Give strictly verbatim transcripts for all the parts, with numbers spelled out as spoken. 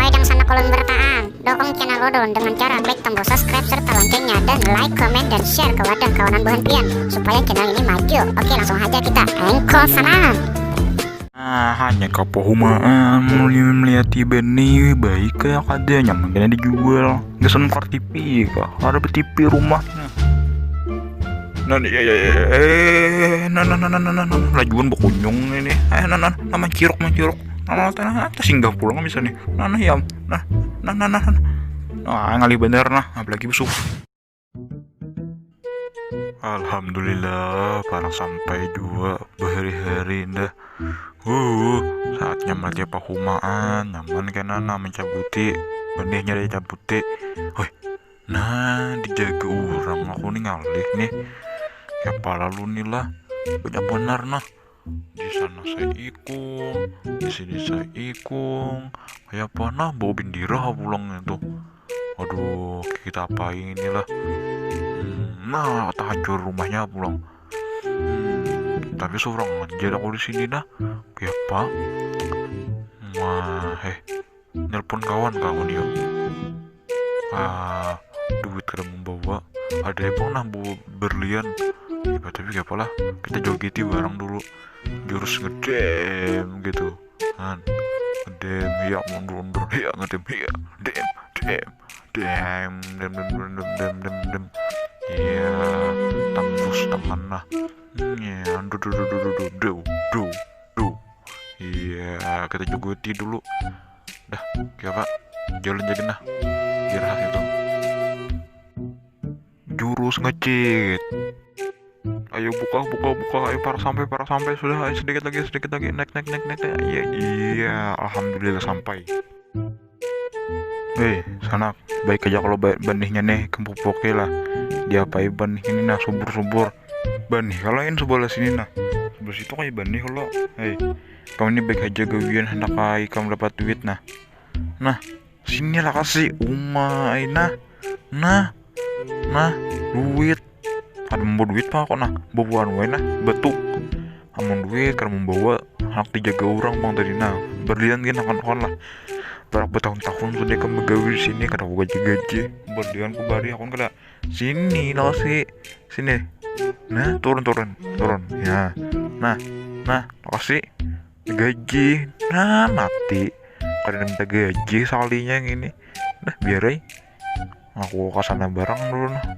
Kajang sana kolom berataan, dukung channel Rodon dengan cara klik tombol subscribe serta loncengnya dan like, komen, dan share ke wadah kawanan buhan pian supaya channel ini maju. Oke, langsung aja kita engkol sana. Nah, hanya kapohumaan melihat iban nih baik kayak ada nyaman kena dijual. Gasan nukar T V kah? Ada T V rumah. Nah, iya iya iya. Eh, nah nah nah nah nah nah. Lajuan bakunyung ini. Eh, nah nah, nah manciruk manciruk. Nah, nah, nah, nah, singgah pulang bisa nih. Nah, nah ya. Nah, nah nah nah. Nah, ngalih bener nah, apalagi besuk. Alhamdulillah, parang sampai jua bahari-hari dah. Uh, saatnya mati apa humaan, nyaman kena nah mencabuti, benihnya dicabuti. Hoi, nah dijaga orang aku nih ngalih nih. Siapa lalu nih lah, banyak benar nah. Di sana seikung, di sini seikung. Kayak apa nah bau bendera pulang itu. Aduh, kita apa ini lah. Hmm, nah, tak hancur rumahnya pulang. Hmm, tapi seorang aja aku di sini nah. Kayak apa? Wah, eh, nelpon kawan kawan yuk. Ah, duit kada membawa. Ada emang nah bu berlian. Ya, tapi gak apalah, kita jogeti bareng dulu. Jurus ngedem gitu. Kan ngedem, ya mundur mundur, ya ngedem, ya dem dem dem dem dem dem dem dem dem. Iya, tembus tangan nah. Hmm, ya, duh duh duh duh duh duh duh duh duh. Iya, kita jogoti dulu. Dah, oke pak, jalan jaga nah. Biar hak itu. Jurus ngecit. Ayo buka buka buka, ayo para sampai para sampai sudah, ayo sedikit lagi sedikit lagi, naik naik naik naik naik. Iya iya, alhamdulillah sampai. Hei, sanak, baik aja kalau ba- benihnya nih kempuk-puki lah. Diapai benih ini nah, subur-subur. Benih kalau ini sebelah sini nah. Sebelah situ kayak benih kalau. Hei, kamu ini baik aja gawian, hendak kai kamu dapat duit nah. Nah, sini lah kasih uma ai nah. Nah, nah, duit. Ada membawa duit pak kok nah, bawa anu ai nah, batu. Amun duit kada membawa, handak dijaga orang bang tadi nah. Berlian gin akan akan lah. Barak bertahun-tahun sudah ikam begawi di sini, kada gaji-gaji. Berlian ku bari akun kada. Sini lah si sini. Nah, turun turun turun. Ya. Nah, nah, kasih gaji. Nah, mati. Kada minta gaji sekalinya yang ini. Nah, biar ai. Aku ke sana barang dulu nah.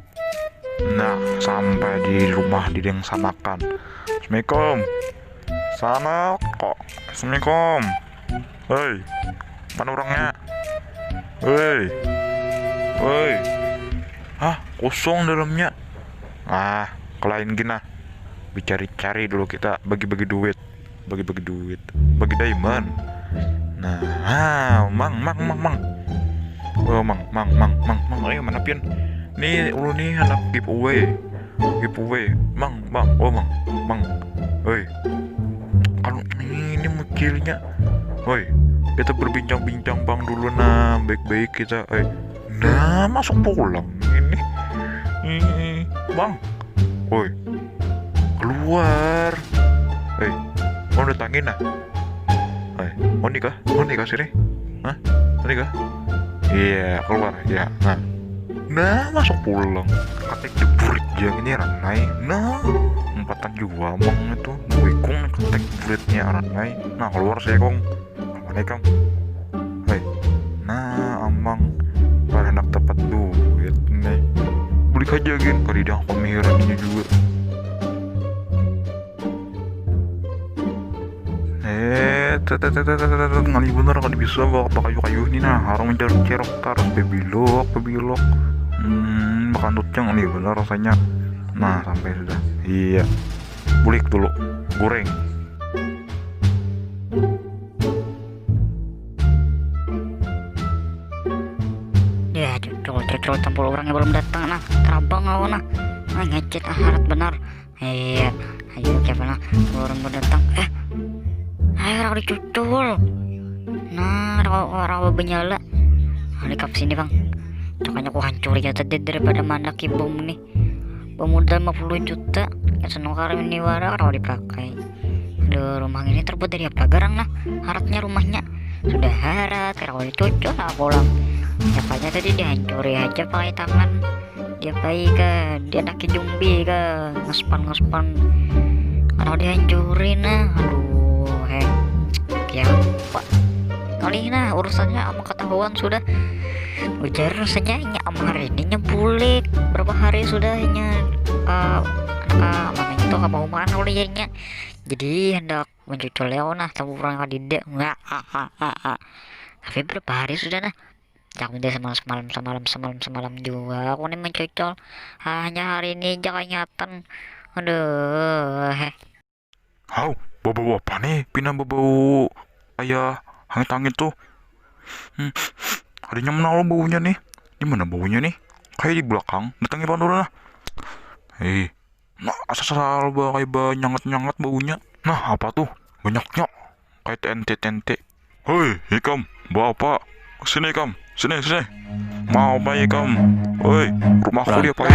Nah, sampai di rumah didengsanakan. Assalamualaikum. Sana kok. Assalamualaikum. Hei, mana orangnya? Hei. Hei. Hah, kosong dalamnya. Ah, kelain gina. Dicari-cari dulu kita, bagi-bagi duit. Bagi-bagi duit, bagi diamond. Nah, ah, mang mang mang mang. Oh, mang mang mang mang mang, ayo mana pian? Nih ulu nih anak giveaway. Giveaway. Mang mang, oh mang mang. Hoi, kalau ini mucilnya. Hoi, kita berbincang-bincang bang dulu nah, baik-baik kita. Hoi, nah masuk pulang ini. Ini bang. Hoi, keluar. Hei, mau datangin nah. Hei, mau nikah? Mau nikah sini? Hah? Mau nikah? Iya, keluar. Ya, nah. Nah, masuk pulang. Katik jeburit jang ini ranai. Nah, empatan jua mang itu. Buikung nih katik jeburitnya ranai. Nah, keluar saya kong. Mana ikam? Hei, nah amang, kada handak dapat duit nih. Bulik haja gin, kadidang pamikiran inya jua. Eh, tetetetetetet, ngalih banar, kada bisa ba- bakayu-kayu ni nah, harus mencari cerok tarus, bebilok bebilok. Hmm, bakantut ja ngalih banar rasanya. Nah, sampai sudah. Iya. Bulik dulu. Goreng. Ya, cucul, cucul, tempul orang yang belum datang nah, terabang aku nah. Nah, ngecit ah, harat benar. Iya, ayo siapa nah, orang mau datang. Eh, ayo orang dicucul. Nah, rawa rawa benyala. Alikap sini bang. Cokanya ku hancur ya tadi daripada mana kibom nih. Pemodal lima puluh juta, ya senukar ini wara kalau dipakai. Aduh, rumah ini terbuat dari apa garang nah? Haratnya rumahnya. Sudah ha, Darat, kada boleh cucuk lah pulang. Siapanya tadi dihancuri aja pakai tangan. Dia baik kan, dia anak zombie kan, ngespan ngespan. Kalau dihancurin nah, aduh, heh, ya apa? Kali nah urusannya ama ketahuan sudah. Ujar rasanya nya ama hari ini nya bulik. Berapa hari sudah nya uh, anak apa itu apa umahan uliannya. Jadi hendak mencucul leo nah sama orang kadide nggak ah, ah, ah, ah. Tapi berapa hari sudah nah. Cak minta semalam semalam semalam semalam semalam juga aku nih mencucul. Hanya hari ini aja kayaknya aduh heh. Hau, bau-bau apa nih? Pina bau-bau kayak hangit-hangit tuh. Hmm, ada nyaman lo baunya nih. Di mana baunya nih? Kayak di belakang. Datangi Pandora lah. Hei, nah asal ba kayak ba nyangat-nyangat baunya. Nah apa tuh? Banyaknya. Kayak T N T T N T. Hoi, ikam, bau apa? Sini ikam, sini sini. Mau apa ikam? Hoi, rumahku dia pai.